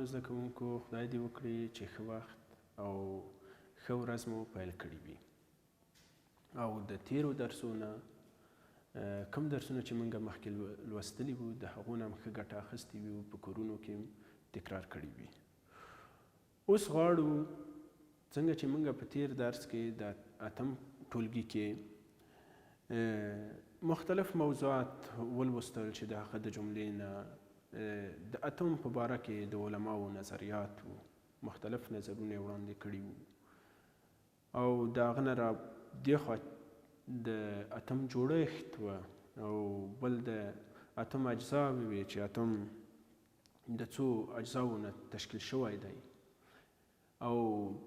زده کوونکو، خدای دې وکړي چې ښه وخت او ښه ورځ مو پیل کړي وي او د تیرو درسو نه کوم درسونه چې مونږ مخکې لوستلي وو، د هغو نه هم ښه ګټه اخیستې وي او په کورونو کې هم تکرار کړي وي. اوس غواړو، څنګه چې مونږ په تیر درس کې د اتم ټولګي کې مختلف موضوعات ولوستل چې د هغه د جملې نه د اتم په باره کې د علماو نظریات وو، مختلف نظرونه یې وړاندې کړي وو او د هغه نه را دېخوا د اتم جوړښت و او بل د اتم اجزاوې وې چې اتم د څو اجزاوو نه تشکیل شوی دی او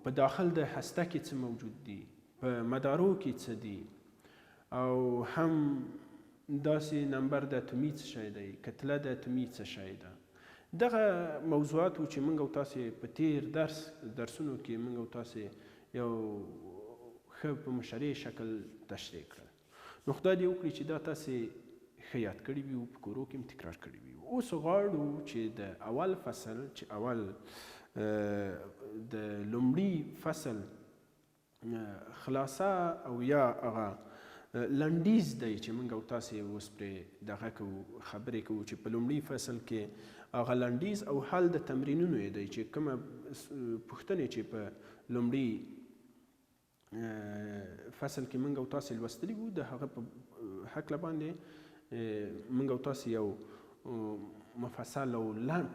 په داخل د هسته کې څه موجود دي، په مدارو کې څه دي او هم داسې نمبر د اتومي څه شی دی، کتله د اتومي څه شی ده. دغه موضوعات وو چې موږ او تاسې په تیر درسونو کې موږ او تاسې یو ښه په مشرع شکل تشریح کړل. نو خدای دې وکړي چې دا تاسې ښه یاد کړي وي او په کورو کې هم تکرار کړي وي. اوس غواړو چې د اول فصل، چې اول د لومړي فصل خلاصه او یا هغه لنډیز دی چې موږ او تاسې اوس پرې دغه کوو، خبرې کوو، چې په لومړي فصل کې هغه لنډیز او حل د تمرینونو یې دی چې کومه پوښتنې چې په لومړي فصل کې موږ او تاسې لوستلي وو، د هغه په هکله باندې موږ او تاسې یو مفصل او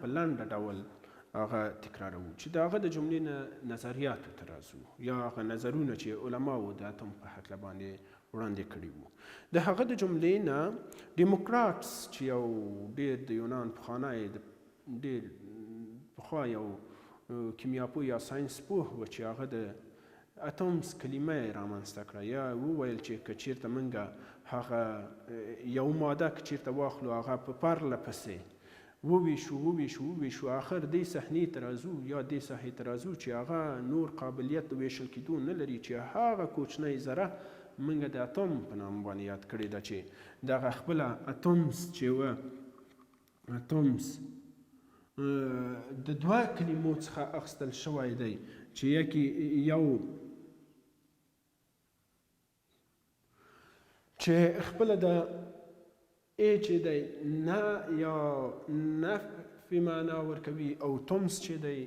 په لنډه ډول هغه تکراروو، چې د هغه د جملې نه نظریاتو ته راځو یا هغه نظرونه چې علماو د اتم په هکله باندې وړاندې کړي وو. د هغه د جملې نه دیموکراتس چې یو ډیر د یونان پخوانی د ډیر پخوا یو کیمیاپوه یا ساینس پوه و چې هغه د اتومز کلمه یې رامنځته کړه یا وویل چې که چیرته مونږ هغه یو ماده که چیرته واخلو، هغه په پرله پسې وویشو، وویشو، وویشو، آخر دې صحنې ته راځو یا دې ساحې ته راځو چې هغه نور قابلیت د ویشل کیدو نه لري، چې هغه کوچنی ذره مونږ د اتوم په نامه باندې یاد کړې ده، چې دغه خپله اتومز چې وه، اتومز د دوه کلمو څخه اخیستل شوی دی چې یکی یو چې خپله د ای چې دی نه یا نفي معنا ورکوي او تومس چې دی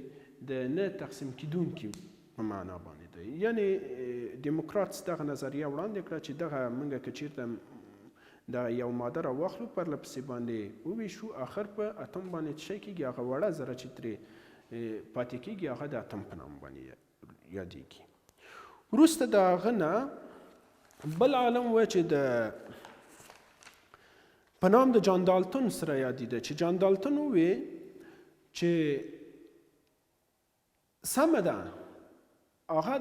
د نه تقسیم کیدونکي په معنا باندې دی. یعنی دیموکراتس دغه نظریه وړاندې کړه چې دغه موږ که چیرته دغه یو ماده را واخلو، پرله پسې باندې وویشو، اخر په اتم باندې څه شی کیږي؟ هغه وړه ذره چې ترې پاتې کیږي، هغه د اتم په نام باندې یادیږي. وروسته د هغه نه بل عالم و چې د په نام د جان دالتون سره یادیده، چې جان دالتون ووی چې سمه ده، هغه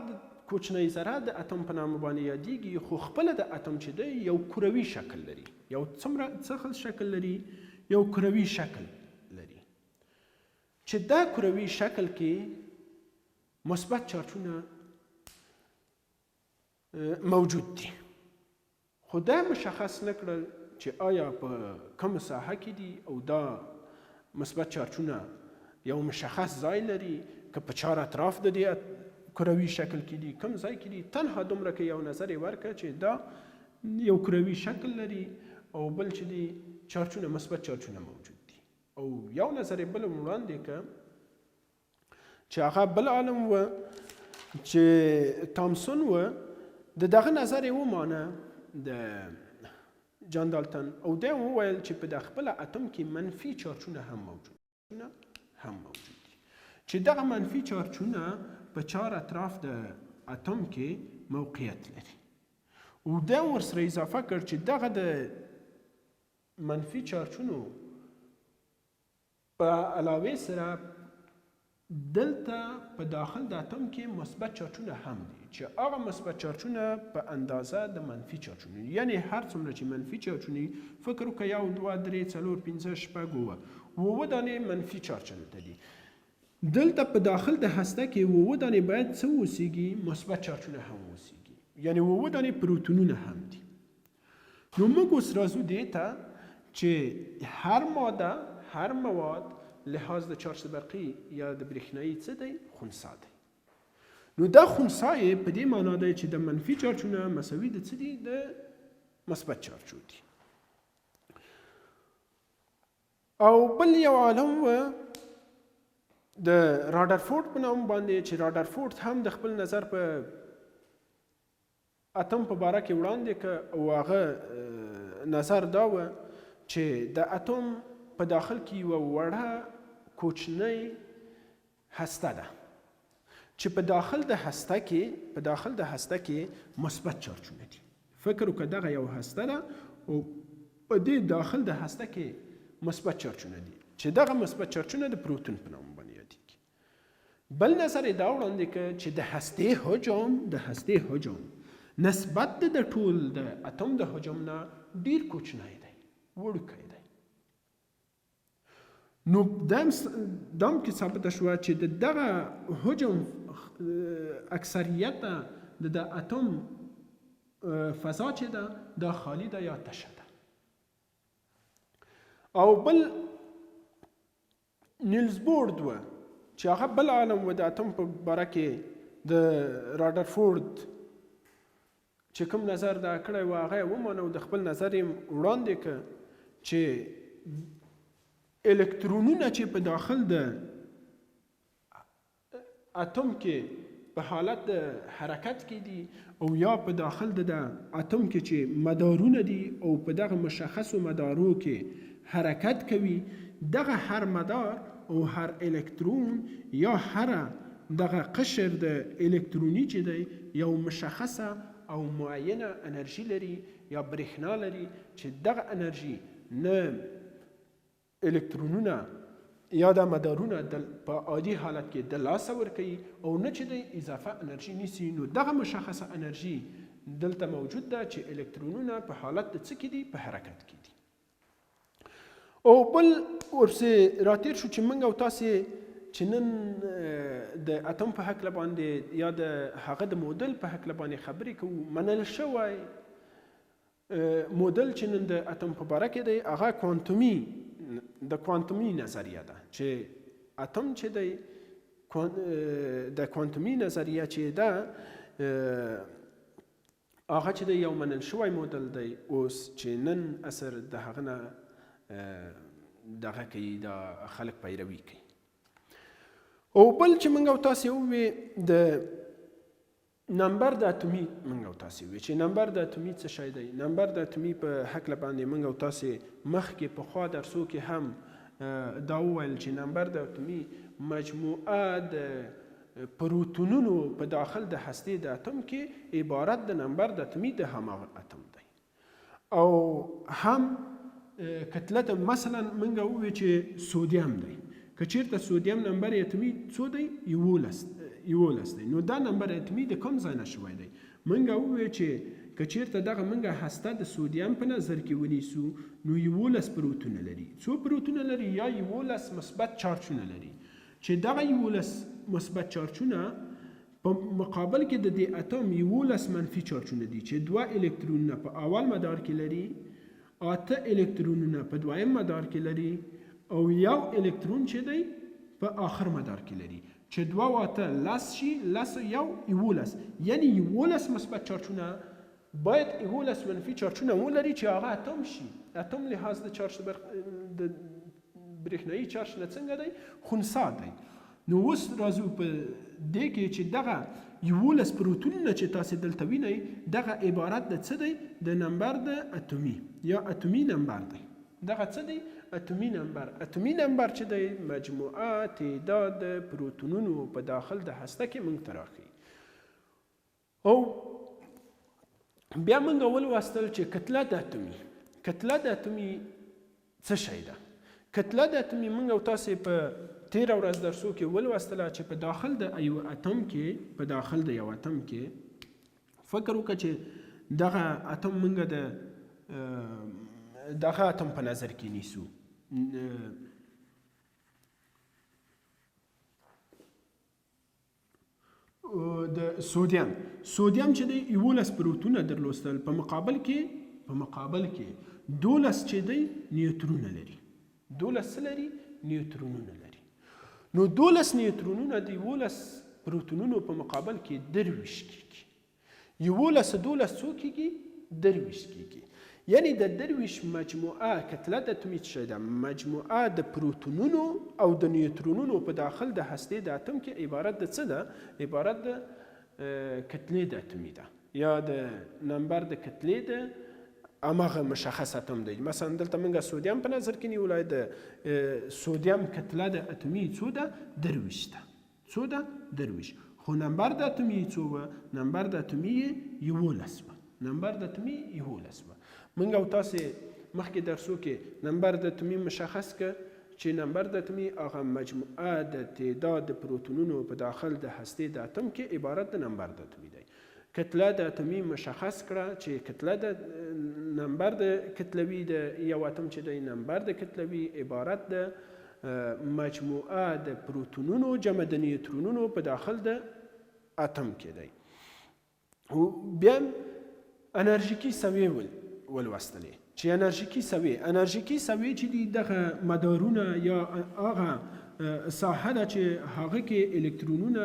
کوچنۍ ذره د اتم په نامه باندې یادیږي، خو خپله د اتم چې دی یو کروي شکل لري. یو څومره څه شکل لري؟ یو کروي شکل لري چې دا کروي شکل کې مثبت چارجونه موجود دي، خو دا مشخص نه کړل چې آیا په کومه ساحه کې دي او دا مثبت چارجونه یو مشخص ځای لري که په چار اطراف د دې کروي شکل کې دي، کوم ځای کې دي. تنها دومره کې یو نظر یې ورکړ چې دا یو کروي شکل لري او بل چې دي چارجونه، مثبت چارجونه موجود دي. او یو نظر یې بل وړاندې کړ چې هغه بل عالم و چې تامسون و، د دغه نظر یې ومانه د جان دالتن او دی وویل چې په د خپله اتم کې منفي چارجونه هم موجود دي، چې دغه منفي چارجونه په چار اطراف د اتم کې موقعیت لري. او دا ورسره اضافه کړ چې دغه د منفي چارجونو په علاوې سره دلته په داخل د اتم کې مثبت چارجونه هم دي، چې هغه مثبت چارجونه په اندازه د منفي چارجونو، یعنی هر څومره چې منفي چارجونه، فکر وکړه، یو، دوه، درې، څلور، پنځه، شپږ، اووه، اووه دانې منفي چارج دلته دي. دلته په داخل د هسته کې اووه دانې باید څه اوسیږي؟ مثبت چارجونه هم اوسیږي، یعنی اووه دانې پروتونونه هم دي. نو موږ اوس راځو دې ته چې هر ماده، هر مواد لحاظ د چارج برقي یا د برېښنايي څه دی؟ خنثی دی. نو دا خنثی یې په دې معنا دی چې د منفي چارجونه مساوي د څه دي؟ د مثبت چارجو دي. او بل یو عالم و د رادرفورد په نام باندې، چې رادرفورد هم د خپل نظر په اتم په باره کې وړاندې که او هغه نظر دا و چې د اتم په داخل کې یوه وړه کوچنۍ هسته ده چې په داخل د هسته کې په داخل د هسته کې مثبت چارجونه دي. فکر وکړه، دغه یو هسته ده او په دې داخل د هسته کې مثبت چارجونه دي چې دغه مثبت چارجونه د پروتون په نامه باندې یادېږي. بل نظر یې دا وړاندې کړ چې د هستې حجم نسبت د ټول د اتم د حجم نه ډیر کوچنی دی، وړوکی دی. نو دام کې ثابته شوه چې د دغه حجم اکثریت د اتم فضا چې ده دا خالی ده یا تشه ده. او بل نیلز بورد و چې هغه بل عالم و د اتم په باره کې د رادرفورد چې کوم نظر دا کړی و هغه یې ومانه او د خپل نظر یې وړاندې که چې الکترونونه چې په داخل د اتم کې په حالت د حرکت کې دي او یا په داخل د اتم کې چې مدارونه دي او په دغه مشخصو مدارو کې حرکت کوي، دغه هر مدار او هر الکترون یا هره دغه قشر د الکتروني چې دی یو مشخصه او معینه انرژي لري یا برېښنا لري چې دغه انرژي نه الکترونونه یا دا مدارونه د په عادي حالت کې د لاسه ورکوي او نه چې د اضافه انرژي نیسي. نو دغه مشخصه انرژي دلته موجود ده چې الکترونونه په حالت د څه کې دي؟ په حرکت کې دي. او بل ورپسې راتیر شو چې موږ او تاسې چې نن د اتم په هکله باندې یا د هغه د مودل په هکله باندې خبرې کوو، منل شوی مودل چې نن د اتم په باره کې دی هغه کوانتومي د کوانتومي نظریه ده چې اتم چې دی د کوانتومي نظریه چې ده هغه چې دی یو منل شوی مودل دی اوس چې نن عصر د هغه نه دغه کوي، دا خلک پیروي کوي. او بل چې موږ او تاسې ووې د نمبر د اتومي، موږ او تاسې ووې چې نمبر د اتومي څه شی دی. نمبر د اتومي په هکله باندې موږ او تاسې مخکې پخوا درسو کې هم دا وویل چې نمبر د اتومي مجموعه د پروتونونو په داخل د هستې د اتم کې عبارت د نمبر د اتومي د هماغه اتم دی او هم کتله ته. مثلا موږ وویل چې سودیم دی، که چیرته سودیم نمبر اتمی څو دی؟ 11 دی. نو دا نمبر اتمی د کوم ځای نه شوی دی؟ موږ وویل چې که چیرته دغه موږ هسته د سودیم په نظر کې ونیسو نو 11 پروتونه لري. څو پروتونه لري؟ یا 11 مثبت چارجونه لري چې دغه 11 مثبت چارجونه په مقابل کې د دې اتم 11 منفي چارجونه دي چې دوه الکترونونه په اول مدار کې لري، 8 الکترونونه په دویم مدار کې لري او یو الکترون چې دی په آخر مدار کې لري چې 2 او 8 10 شي، 10 او 1 11، یعنی 11 مثبت چارجونه باید 11 منفي چارجونه ولري چې هغه اتم شي. اتم لحاظ د چارج د برېښنايي چارج نه څنګه دی؟ خنثی دی. نو اوس راځو په دې کې چې دغه 11 پروتونونه چې تاسې دلته وینئ دغه عبارت د څه دی؟ د نمبر د اتومي یا اتومي نمبر دی. دغه څه دی؟ اتومي نمبر. اتومي نمبر چې دی مجموعه تعداد د پروتونونو په داخل د هسته کې موږ ته راښیي. او بیا موږ ولوستل چې کتله د اتومي، کتله د اتومي څه شی ده؟ کتله د اتومي موږ او تاسې په تیره ورځ درسو کې ولوستله چې په داخل د یو اتم کې، په داخل د یو اتم کې فکر وکړه چې دغه اتم موږ د دغه اتم په نظر کې نیسو، د سودیم. سودیم چې دی 11 پروتونه درلوستل، په مقابل کې 12 چې دی نیوترونه لري. 12 څه لري؟ نیوترونونه لري. نو 12 نیوترونونه د 11 پروتونونو په مقابل کې 23 کیږي. 11 12 څو کیږي؟ 23 کیږي. یعنی د 23 مجموعه کتله د اتومي څه شی ده؟ مجموعه د پروتونونو او د نیوترونونو په داخل د هستې د اتوم کې عبارت د څه ده؟ عبارت د کتلې د اتومي ده یا د نمبر د کتلې د هماغه مشخص اتوم دی. مثلا دلته موږ سودیم په نظر کې نیولی، د سودیم کتله د اتومي څو ده؟ 23 ده. څو ده؟ 23. خو نمبر د اتومي یې څو وه؟ نمبر د اتومي یې 11 وه. نمبر د اتومي 11 وه. موږ او تاسې مخکې درسو کې نمبر د اتومي مشخص که چې نمبر د اتومي هغه مجموعه د تعداد د پروتونونو په داخل د هستې د اتوم کې عبارت د نمبر د اتومي دی. کتله د اتومي مشخص کړه چې کتله د نمبر د کتلوي د یو اتوم چې دی نمبر د کتلوي عبارت د مجموعه د پروتونونو جمع د نیوترونونو په داخل د اتوم کې دی. بیا انرژیکي سویې ولوستلې چې انرژیکي سویې، انرژیکي سویې چې دي دغه مدارونه یا هغه ساحه ده چې هغه کې الکترونونه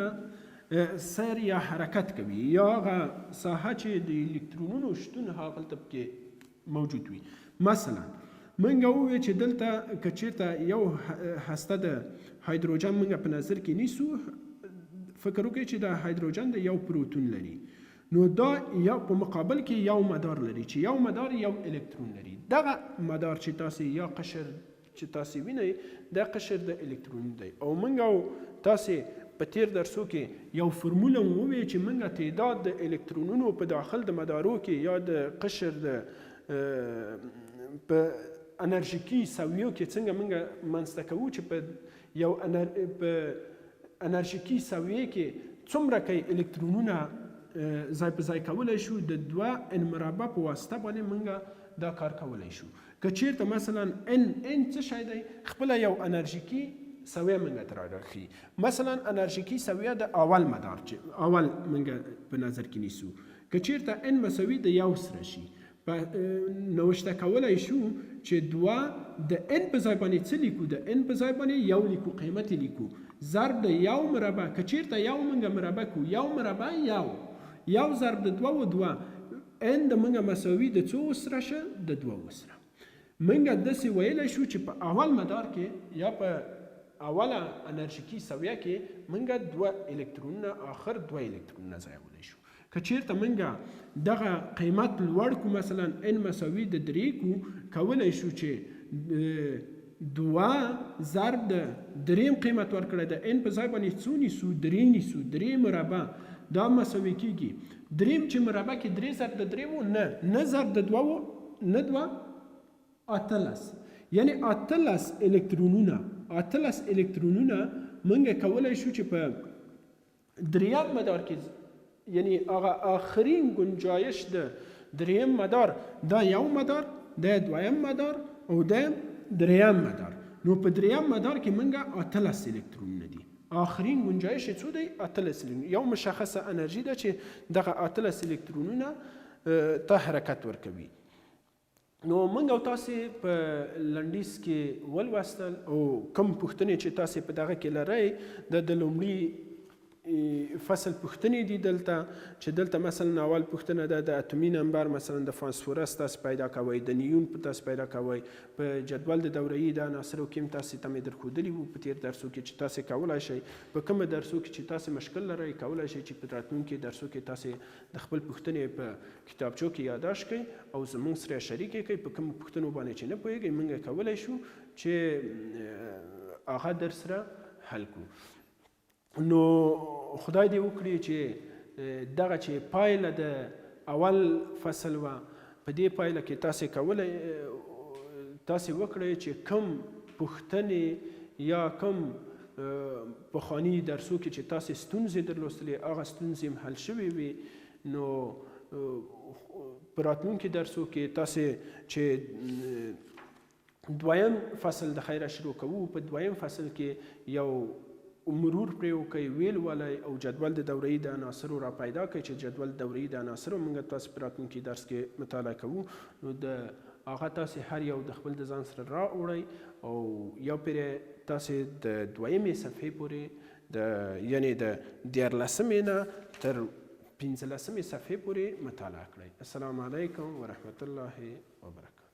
سیر یا حرکت کوي، یا هغه ساحه چې د الکترونونو شتون هغلته پکې موجود وي. مثلا مونږ وویل چې دلته که چیرته یو هسته د هایدروجن مونږ په نظر کې نیسو، فکر وکړئ چې دا هایدروجن د یو پروتون لري، نو دا یو په مقابل کې یو مدار لري چې یو مدار یو الکترون لري. دغه مدار چې تاسې یا قشر چې تاسې وینئ دا قشر د الکترون دی. او مونږ او تاسې په تیر درسو کې یو فرمول هم وویل چې مونږ تعداد د الکترونونو په داخل د مدارو کې یا د قشر د په انرژیکي سویو کې څنګه مونږ منځته کوو چې په یو په انرژیکي سویې کې څومره کوي الکترونونه ځای په ځای کولی شو، د 2 ان مربع په واسطه باندې مونږ دا کار کولی شو. که چیرته مثلا ان ان څه شی دی؟ خپله یو انرژیکي سویه مونږ ته راښیي. مثلا انرژیکي سویه د اول مدار چې اول مونږ په نظر کې نیسو، که چیرته ان مساوي د یو سره شي، په نوشته کولی شو چې 2 د ان په ځای باندې څه لیکو؟ د ان په ځای باندې یو لیکو، قیمت یې لیکو، ضرب د یو مربع. که چیرته یو مونږ مربع کو، یو مربع یو، یو ضرب د دوه و دوه، ان د مونږ مساوي د څو سره شه؟ د دوه سره. مونږ داسې ویلی شو چې په اول مدار کې یا په اوله انرژیکي سویه کې مونږ 2 الکترونونه، آخر 2 الکترونونه ځایولی شو. که چیرته مونږ دغه قیمت لوړ کو، مثلا ان مساوي د 3 کو، کولی شو چې 2 ضرب د دریم قیمت ورکړی، د ان په ځای باندې څو نیسو؟ 3 نیسو، 3 مربع، دا مساوي کیږي دریم چې مربع کې 3 ضرب د 3 و، نه نه ضرب د 2 و، نه 2، 18، یعنی 18 الکترونونه، 18 الکترونونه مونږ کولی شو چې په دریم مدار کې، یعنی هغه آخرین گنجایش د دریم مدار، دا یو مدار، دا دویم مدار او دا دریم مدار، نو په دریم مدار کې مونږ 18 الکترونونه دي. آخرین گنجایش یې څو دی؟ 18 الکترون. یو مشخصه انرژي ده چې دغه 18 الکترونونه ته حرکت ورکوي. نو موږ او تاسې په لنډیز کې ولوستل او کوم پوښتنې چې تاسې په دغه کې لرئ، د لومړي فصل پوښتنې دي دلته، چې دلته مثلا اول پوښتنه ده د اتومي نمبر مثلا د فاسفورس تاسې پیدا کوئ، د نیون په تاسې پیدا کوئ، په جدول د دورهیي د عناصرو کې هم تاسې ته مې درښودلي وو په تېر درسو کې چې تاسې کولای شئ په کومو درسو کې چې تاسې مشکل لرئ کولای شئ چې په راتلونکي درسو کې تاسې د خپل پوښتنې په کتابچو کې یاداشت کړئ او زموږ سره شریکې کړئ. په کومو پوښتنو باندې چې نه پوهېږئ موږ کولای شو چې هغه در سره حل کړو. نو خدای دې وکړي چې دغه چې پایله د اول فصل وه، په دې پایله کې تاسې کولی تاسې وکړئ چې کوم پوښتنې یا کوم پخواني درسو کې چې تاسې ستونزې درلوستلې هغه ستونزې هم حل شوې وي. نو په راتلونکي درسو کې تاسې چې دویم فصل د خیره شروع کوو، په دویم فصل کې یو مرور پرې وکړئ، ویل ولئ او جدول د دورهیي د عناصرو را پیدا کړئ چې جدول د دورهیي د عناصرو موږ تاسې په راتلونکي درس کې مطالعه کوو. نو د هغه تاسې هر یو د خپل د ځان سره را اوړئ او یو پیرې تاسې د دویمې صفحې پورې د یعنی د دیارلسمې نه تر پنځلسمې صفحې پورې مطالعه کړئ. السلام علیکم ورحمت الله وبرکاته.